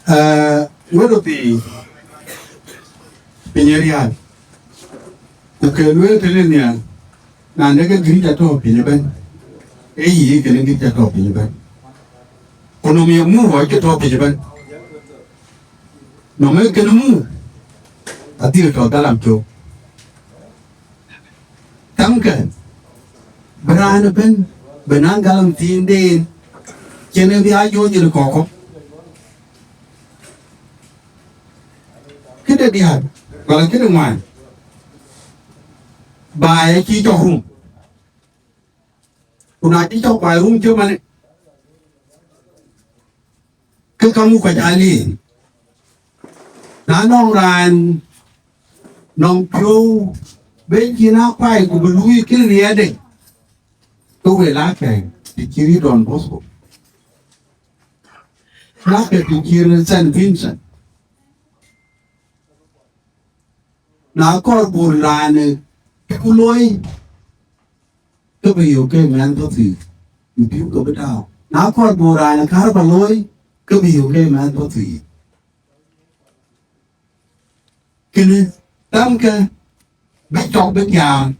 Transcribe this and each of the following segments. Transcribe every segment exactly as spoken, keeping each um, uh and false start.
Ee, wël ë piny, piny ë riääk, ku ke lueel tëde nhial, na de ke gïric atɔ̈ piny ëbɛ̈n, ee yï kënë gïric atɔ̈ piny ëbɛ̈n, ku nɔm ye muk ɣɔc ke tɔ̈ piny ëbɛ̈n, nɔm ee kënë muk adhil tɔ̈ dhalam cök. Thamkë, bï raan ëbɛ̈n bï naŋ galam thiin deen, cïn ë bï aa jɔ nyïn kɔ̈kɔ. Këde diäär, wala këde ŋuan, baai acï cɔk rum. Ku na cï cɔk baai rum cï manë, ke ka muk kɔc aa liir. Na nɔŋ raan nɔŋ piɔ̈u ben cïn aa kuai ku bï luui kën riɛɛtde, ke we la kɛ̈ɛ̈c të cï rït Don Bosco, la kɛ̈ɛ̈c të cï rït Saint Vincent. Na kɔɔr bur raan ë ku looi, ke bï yök ke mɛnh pathii, bï pïu ke bï tääu. Na kɔɔr bur raan ë kärba looi, ke bï yök ke mɛnh pathii. Kënë thamkë bï cɔk bï tiaam.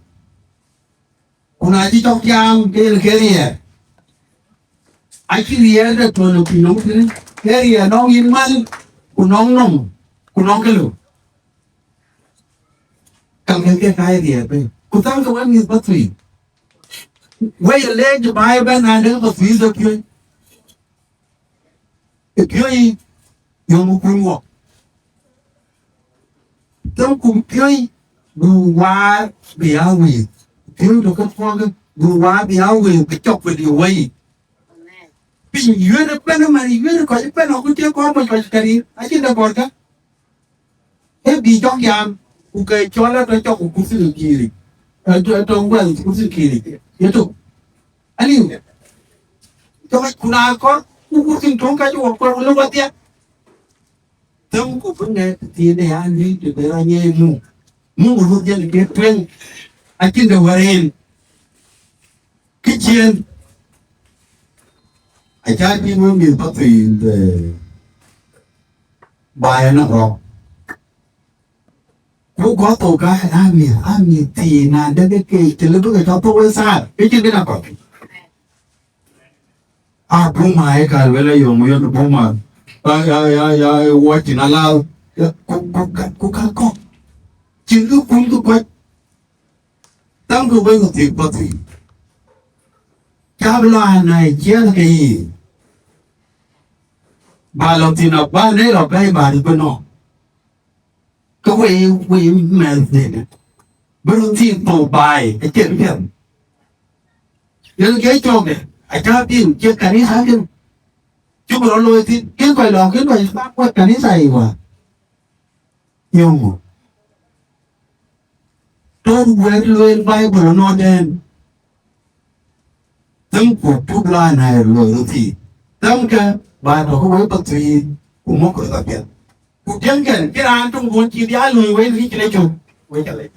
Ku na cï cɔk tiaam ke yen ke riɛɛr. Acï riɛɛr de tɔ̈ në piny nɔm tënë, ke riɛɛr nɔŋ yïn mal, ku nɔŋ nɔm, ku nɔŋ kë lëu. Kam kën ke ka ye riɛɛr bei. Ku thamkë wek mïth pathii. Wek ye leec baai ëbɛ̈n na de pathii de piööc. Ë piööc yöŋ kun wɔ. Themku piööc bï waar bï aa wëëth. Piööc tɔ̈ ke puɔ̈kë bï waar bï aa wëëth bï cɔk bï diu wei. Piny yuëër ëbɛ̈n ëmɛn, yuëër kɔc ëbɛ̈n, aku tiek kɔc moc kɔc kariir, acïn de gɔ̈rkä. Ee bï cɔk yam, ku ke cɔl atɔ̈ cɔk ku kurthi në kiiric. Atɔ̈, atɔ̈ wɛl kurthi kiiric. Yetok. Aliu. Cɔk ku na kɔr, ku kurthi töŋ ka cï wɔ kɔr, wël wadhia. Themku bï ŋɛk thiëëde an, luui të bï rɔt nyiɛɛi muk. Muk ë röt dhiɛl ke tueŋ, acïn de wär en. Kë ciëën, acä tïŋ wek mïth pathii de baai ënɔŋ rɔ̈k. Ku gɔ̈th thok ka, aa mïth, aa mïth thiin, na de ke keec, të lë bï ke cɔk thok wek thaar, ke cïn kë na kɔc. A buma ë ka luel ayöŋ, yöŋ buma. Ya, ya, ya, ya, wɔ cïn alal. Ya, ku, ku, ku, ku ka kɔ̈k. Cïn kë kun kë kɔc. Thamkë wek thiëk pathii. Cä bï lɔ anai ciɛɛl ke yï. Ba lɔ thïn a ba ne lɔ bɛ̈i ba rï bï nɔ̈k. Ke wei, wei mɛ̈th dhënë. Bï röt thiin thou baai, acïn piɛth. Yen ke cɔkde, acä piŋ, cï kanitha kën. Cuk rɔt looi thïn, kën kɔc lɔ, kën kɔc bak kuat kanitha yic wäär. Yöŋö? Tɔ̈ wɛ̈t lueel Baibul ënɔntɛ̈ɛ̈n. Themku tuk la na ë loi röt thïn. Themkë ba tɔ̈ ke wek pathii ku mɔ̈kkë röt apiɛth. Ku tiɛ̈ŋkɛn, cï raan töŋ duɔ̈n cï bï aa loi wek ric lec cök, wek ca lec.